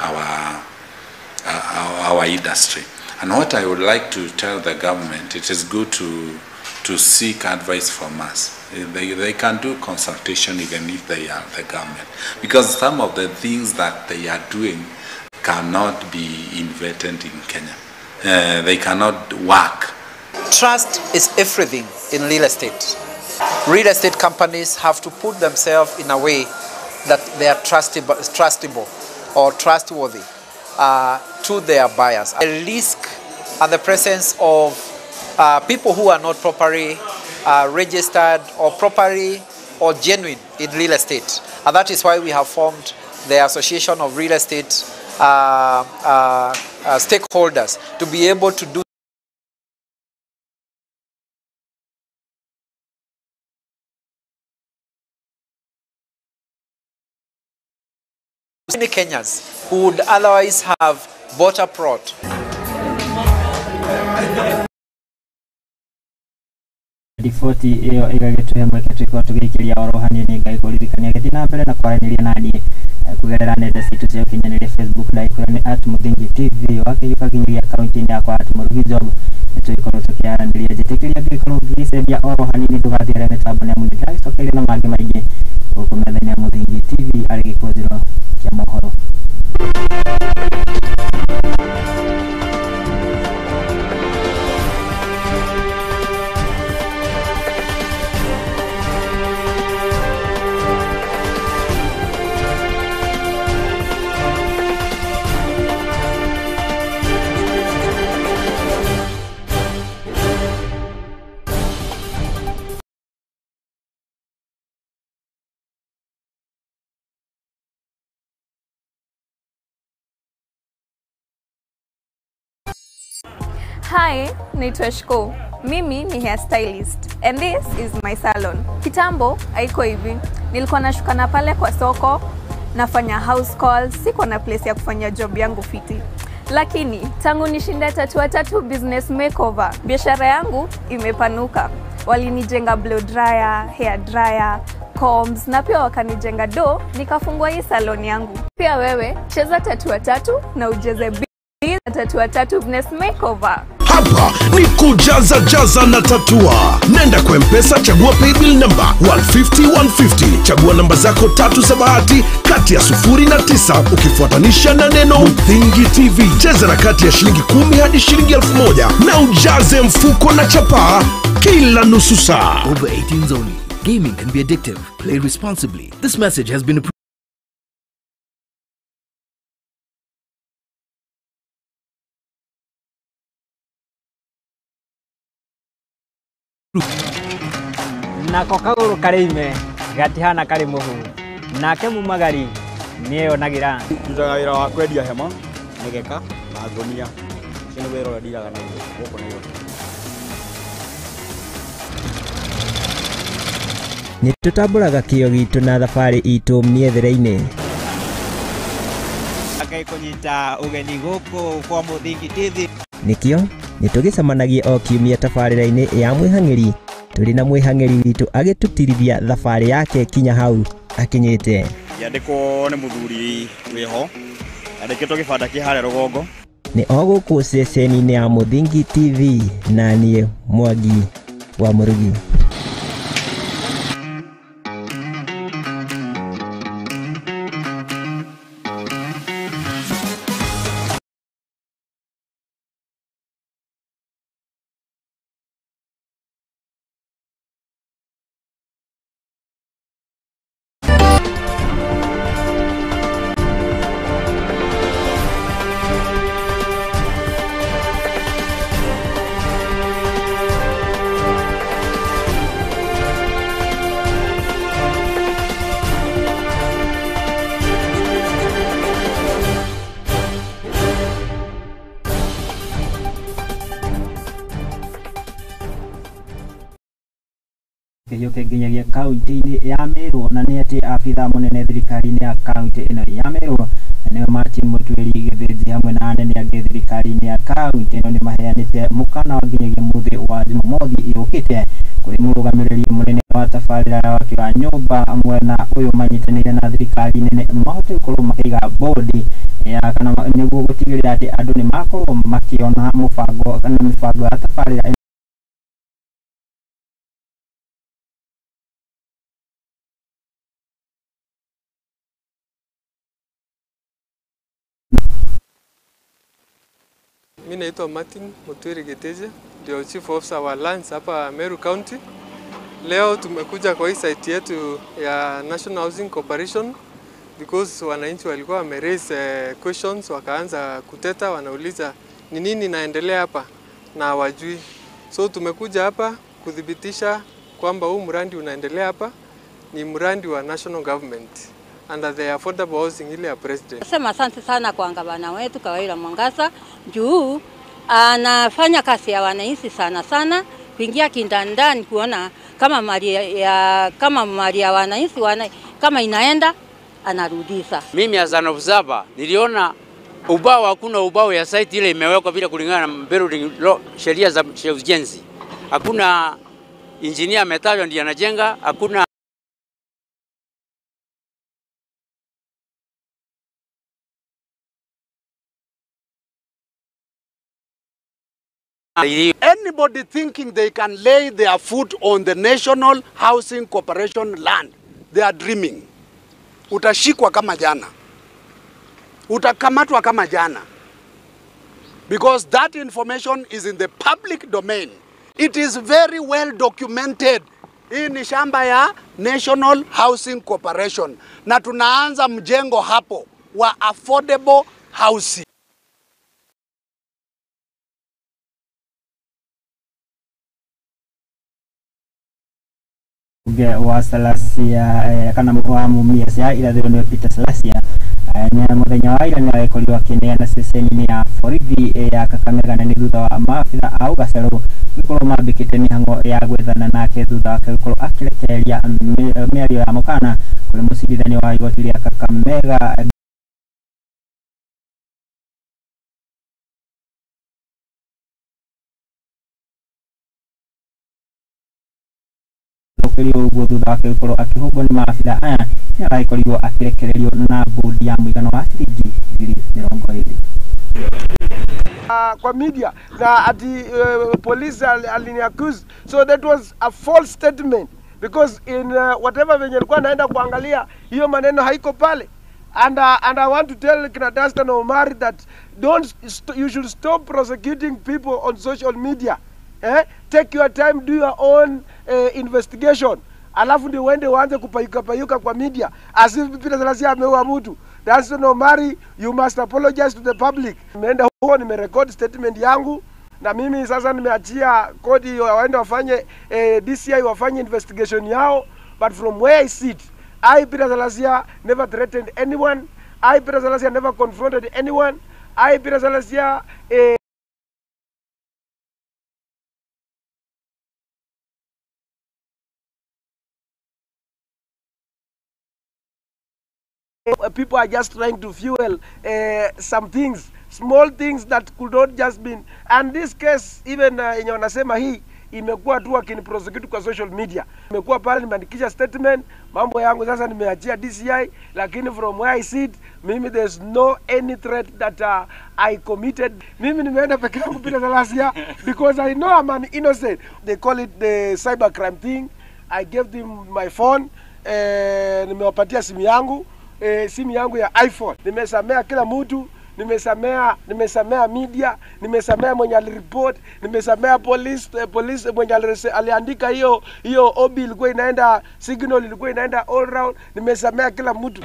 our industry. And what I would like to tell the government, it is good to seek advice from us. They can do consultation even if they are the government, because some of the things that they are doing cannot be invented in Kenya. They cannot work. Trust is everything in real estate. Real estate companies have to put themselves in a way that they are trustable or trustworthy to their buyers. The risk and the presence of people who are not properly registered or properly or genuine in real estate. And that is why we have formed the Association of Real Estate Stakeholders to be able to do many Kenyans who would otherwise have bought a plot. Riboti iyo igagituhe mweke tuikorwo tugiikiria oro hanini ngai kuririkania githii na mbere na kwaranĩria naniĩ kugerera nenda citũ cia ũkinyanĩria Facebook ndaikura nĩ @MuthingiTV wakĩiyũka nginyagia akaunti-inĩ yakwa @MũrugiJob nĩtũgĩkorwo tũkĩaranĩria njĩtĩkĩria ngĩkorwo ngĩgĩcenjia oro hanini ndũgathiare mĩtambo nĩ amu nĩndagĩcokeria na mangĩ maingĩ gũkũ metha-inĩ ya Muthingi TV arĩ gĩkũnjĩro kĩa mohoro. Hi, naitwa Shiko. Mimi ni hairstylist and this is my salon. Kitambo haiko hivi. Nilikuwa nashukana pale kwa soko, nafanya house calls, sikuwa na place ya kufanya job yangu fiti. Lakini tangu nishinde Tatua Tatu business makeover, biashara yangu imepanuka. Walinijenga blow dryer, hair dryer, combs na pia wakanijenga do, nikafungua hii salon yangu. Pia wewe cheza Tatua Tatu na ujeze Tatua Tatu business makeover. Hapa ni kujaza jaza na tatua. Nenda kwa M-Pesa, chagua paybill number 150 150. Chagua namba zako tatu za bahati kati ya 0 na 9 ukifuatanisha na neno Muthingi TV. Cheza na kati ya shilingi 10 hadi shilingi 1000 na ujaze mfuko na chapaa kila nusu saa. Over 18s only. Gaming can be addictive. Play responsibly. This message has been approved. Nako kaguru karĩime gatihana karĩ mũhu nake mumagari nĩeyonagira. Ndutaga wĩra wa kwendia hema, mĩgeka na ngũnia. Ũcio nĩ wĩra ũrĩa ndiraga naguo gũkũ Nairobi. Nĩ tũtambũraga kĩo gitũ na thabarĩ itũ mĩethere-inĩ. Ngai kũnyita ũgeni gũkũ kwa Muthingi TV. Nĩkĩo nĩtũgĩcemanagia o kiumia tabarĩra-inĩ ya mwĩhang'ĩri tũrĩ na mwĩhang'ĩri witũ agĩtũtirithia thabarĩ yake kinya hau akinyĩte. Yandĩkwo nĩ mũthuri wĩho yandĩkĩtwo gĩbanda kĩ harĩa rũgongo. Nĩ o gũkũ ceceni-inĩ ya Muthingi TV na niĩ Mwangi wa Mũrugi. Kĩhiũke nginyagia kaunti-inĩ ya Meru na nĩ atĩ abithaa mũnene thirikari-inĩ ya kaunti ĩno ya Meru nĩo Martin Mũtuĩri Gĩthĩnji hamwe na anene angĩ thirikari-inĩ ya kaunti ĩno nĩ maheanĩte mũkana wa nginyagia mũthĩ wa Jumamothi yũkĩte kũrĩ mũrũgamĩrĩri mũnene wa tabarĩra ya waki wa nyũmba mwena ũyũ manyitanĩire na thirikari nene mahote gũkorwo makĩiga bodi ya kana nĩguo gũtigĩrĩra atĩ andũ nĩ makorwo makĩona mũbango kana mĩbango ya tabarĩra. Mimi naitwa Martin Mutwiri Geteje, ndio Chief Officer wa Lands hapa Meru County. Leo tumekuja kwa hii site yetu ya National Housing Corporation because wananchi walikuwa wame raise questions, wakaanza kuteta, wanauliza ni nini inaendelea hapa na hawajui. So tumekuja hapa kudhibitisha kwamba huu mradi unaendelea hapa ni mradi wa national government under the affordable housing ile ya president. Nasema asante sana kwa gavana wetu Kawira Mwangaza juu anafanya kazi ya wananchi sana sana, kuingia kindandani kuona kama mali ya wananchi kama inaenda anarudisha. Mimi as an observer niliona ubao, hakuna ubao ya site ile imewekwa bila kulingana na building law, sheria za ujenzi. Hakuna engineer ametajwa ndiye anajenga, hakuna anybody thinking they can lay their foot on the National Housing Corporation land, they are dreaming. Utashikwa kama jana. Utakamatwa kama jana. Because that information is in the public domain. It is very well documented. Hii ni shamba ya National Housing Corporation. Na tunaanza mjengo hapo wa affordable housing. Wa Salasia kana wa Mumias ya irathĩro nĩwe Peter Salasia na mũthenya wa ira nĩarekorirwo akĩneana ceceni-inĩ ya borithi ya Kakamega na nĩ thutha wa maabitha a Ũgacerũ gũkorwo mambĩkĩte mĩhang'o ya gwethana nake thutha wake gũkorwo akĩrekereria mĩario ya mũkana kũrĩ mũcirithania wa igoti rĩa Kakamega. Ũguo thutha wake gũkorwo akĩhũngwo nĩ maabitha aya nĩ aragĩkorirwo akĩrekererio na bodi ya mũigana wa ciringi 20,020. Kwa media na ati police aliniaccuse, so that was a false statement because in whatever venye alikuwa naenda kuangalia hiyo maneno haiko pale. And I want to tell kina Dastan Omari that you should stop prosecuting people on social media. Take your time, do your own investigation. Alafu ndio uende uanze kupayuka payuka kwa media as if Peter Salasya ameua mtu. Dastan Omari, you must apologize to the public. Nimeenda huko, nimerecord statement yangu na mimi sasa nimeachia kodi waende wafanye DCI wafanye investigation yao, but from where I sit, I Peter Salasya never threatened anyone. I Peter Salasya never confronted anyone. I Peter Salasya people are just trying to fuel some things, small things that could not just been. And this case, even yenye wanasema hii imekuwa tu akiniprosecute kwa social media. Imekuwa pale nimeandikisha statement, mambo yangu sasa nimeachia DCI, lakini from where I sit, mimi there's no any threat that I committed. Mimi nimeenda peke yangu Peter Salasya because I know I'm an innocent. They call it the cybercrime thing. I gave them my phone, nimewapatia simu yangu. Simu yangu ya iPhone. Nimesamea kila mtu, nimesamea media, nimesamea mwenye alireport, nimesamea police mwenye aliandika hiyo OB ilikuwa inaenda signal ilikuwa inaenda all round, nimesamea kila mtu.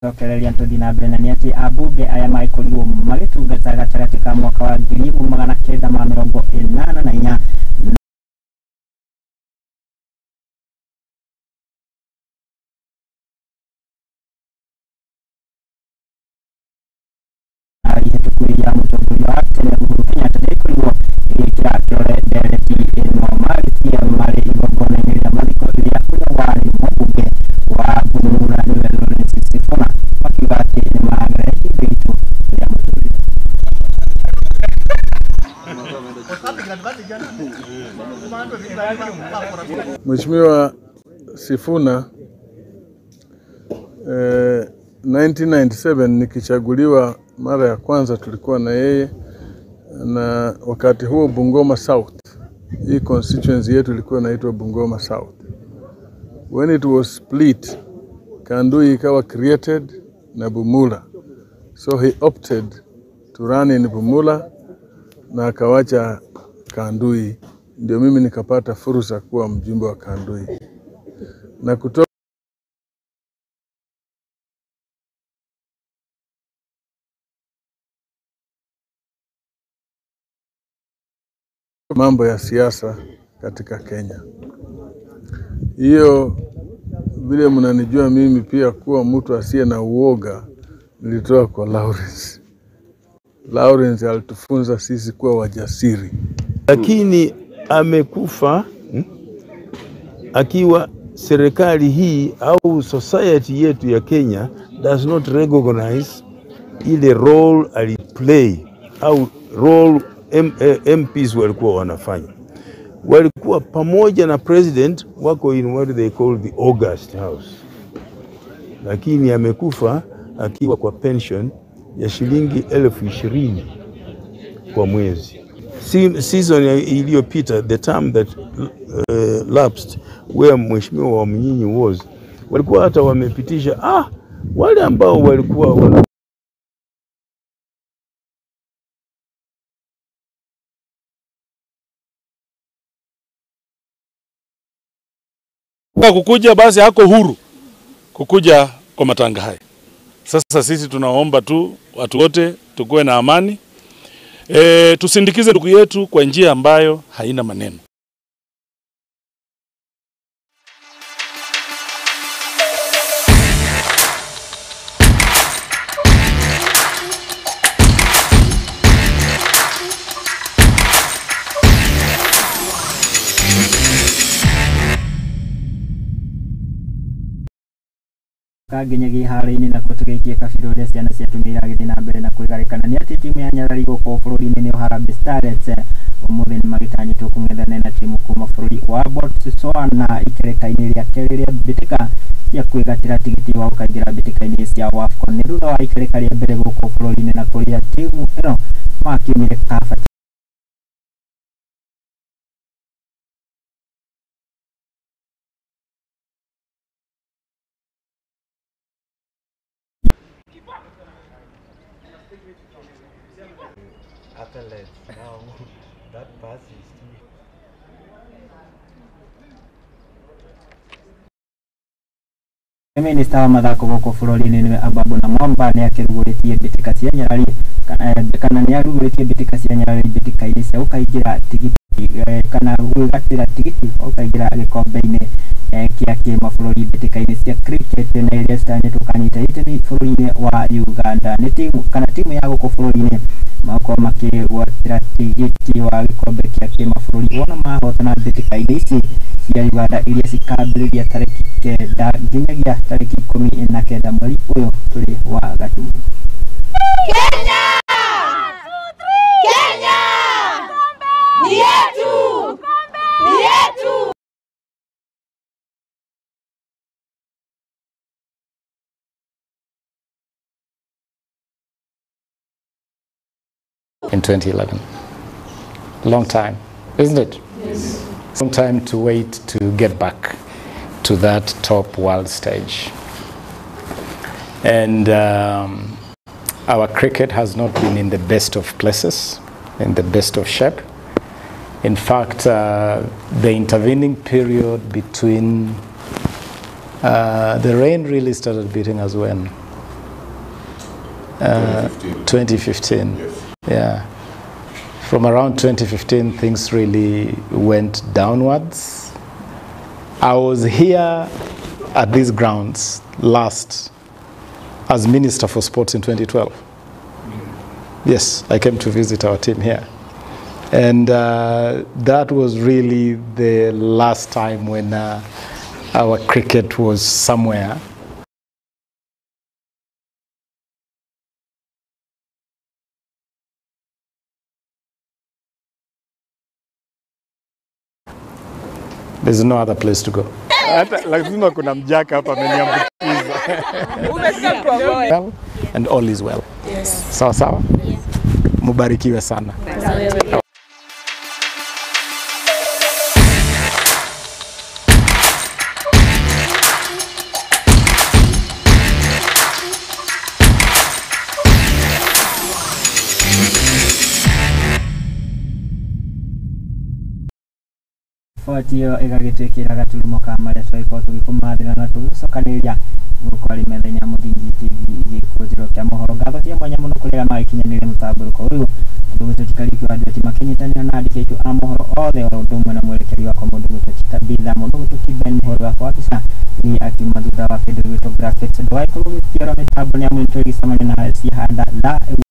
Cokereria tũthiĩ na mbere na nĩ atĩ ambunge aya magĩkorirwo magĩtungata gatagatĩ ka mwaka wa 1984 ihĩtũku rĩa mũtongoria wa tene Uhuru Kenyatta rĩkorirwo ĩgĩkĩra kĩrore ndereti ĩno magĩtia marĩ igongona-inĩ rĩa mathiko rĩa ũrĩa warĩ mũmbunge wa Bumula nĩwe Lawrence Sifuna makiuga atĩ nĩmaragerera ihinda iritũ rĩa mũtũrĩre. Mheshimiwa Sifuna, 1997 nikichaguliwa mara ya kwanza tulikuwa na yeye, na wakati huo Bungoma South, hii constituency yetu ilikuwa inaitwa Bungoma South. When it was split, Kandui ikawa created na Bumula. So he opted to run in Bumula na akawacha Kandui. Ndio mimi nikapata fursa kuwa mjumbe wa Kandui. Na kutoka mambo ya siasa katika Kenya. Hiyo vile mnanijua mimi pia kuwa mtu asiye na uoga, nilitoa kwa Lawrence. Lawrence alitufunza sisi kuwa wajasiri. Lakini amekufa akiwa serikali hii au society yetu ya Kenya does not recognize ile role aliplay au role MPs walikuwa wanafanya. Walikuwa pamoja na president wako in what they call the August House. Lakini amekufa akiwa kwa pension ya shilingi 20,000 kwa mwezi. Season iliyopita, the term that lapsed where Mheshimiwa Wamunyinyi was, walikuwa hata wamepitisha wale ambao walikuwa wana kukuja, basi hako huru kukuja kwa matanga haya. Sasa sisi tunaomba tu watu wote tukuwe na amani. Tusindikize ndugu yetu kwa njia ambayo haina maneno. Nginyagia iharo-inĩ nakuo tũgĩikie kabirũ ũrĩa ciana cia atumia iragĩthiĩ na mbere na kwĩgarĩkana nĩ atĩ timu ya Nyarari gũkũ bũrũri-inĩ nĩyo Harambee Starlets ũmũthĩ nĩmagĩtanyĩtwo kũng'ethanĩra na timu kuma bũrũri wa Botswana ikereka-inĩ rĩa kerĩ rĩa mbĩtĩka cia kwĩgatĩra tigiti wa gũkaingĩra mbĩtĩka-inĩ cia WAFCON. Nĩ thutha wa ikereka rĩa mbere gũkũ bũrũri-inĩ na kũrĩa timu ĩno makiumire kabati athletes now that pass is too. Minista wa mathako gũkũ bũrũri-inĩ nĩwe Ababu Namwamba nĩakĩrugũrĩtie mbĩtĩka cia Nyarari kana nĩarugũrĩtie mbĩtĩka cia Nyarari mbĩtĩka-inĩ cia gũkaingĩra tigiti kana gwĩgatĩra tigiti wa gũkaingĩra gĩkombe-inĩ kĩa kĩmabũrũri mbĩtĩka-inĩ cia cricket na iria citanyĩtwo kanyita itemi bũrũri-inĩ wa Uganda. Nĩ timu kana timu ya gũkũ bũrũri-inĩ makorwo makĩgwatĩra tigiti wa gĩkombe kĩa kĩmabũrũri wona mahotana mbĩtĩka-inĩ ici cia Uganda iria cikambĩrĩria tarĩki 9 nginyagia tarĩki 19 mweri ũyũ tũrĩ wa Gatumu. Kenya! Kenya! Ni yetu! Ni yetu! In 2011. Long time, isn't it? Yes. Long time to wait to get back to that top world stage. And our cricket has not been in the best of places, in the best of shape. In fact, the intervening period between the rain really started beating us when? 2015. Yes. Yeah. From around 2015, things really went downwards. I was here at these grounds last as Minister for Sports in 2012. Yes, I came to visit our team here. And that was really the last time when our cricket was somewhere. There's no other place to go. Hata lazima kuna mjaka hapa ameniambukiza. Well, and all is well. Yes. Sawa sawa? Mubarikiwe sana. Riboti ĩyo ĩgagĩtwĩkĩra gaturumo ka marĩa twagĩkorwo tũgĩkũmathĩra na tũgĩcokanĩrĩria gũkũ arĩ metha-inĩ ya Mũthingi TV gĩkũnjĩro kĩa mohoro. Ngatho cia mwanya mũno kũrĩ arĩa magĩkinyanĩire mũtambũrũko ũyũ mũndũ gwĩtwo Chikariki wa Ndweti makĩnyitanĩra na andĩki aitũ a mohoro othe oro ũndũ ũmwe na mwerekeri wakwa mũndũ gwĩtwo Chitabitha, mũndũ gwĩtwo Kiben mũhoro wakwa wa mbica ni akiuma thutha wa kĩndũ gĩgwĩtwo graphics. Ndũgagĩkorwo ũgĩtiora mĩtambo nĩ amu nĩtũgĩcemania na ciahanda thaa ĩmwe.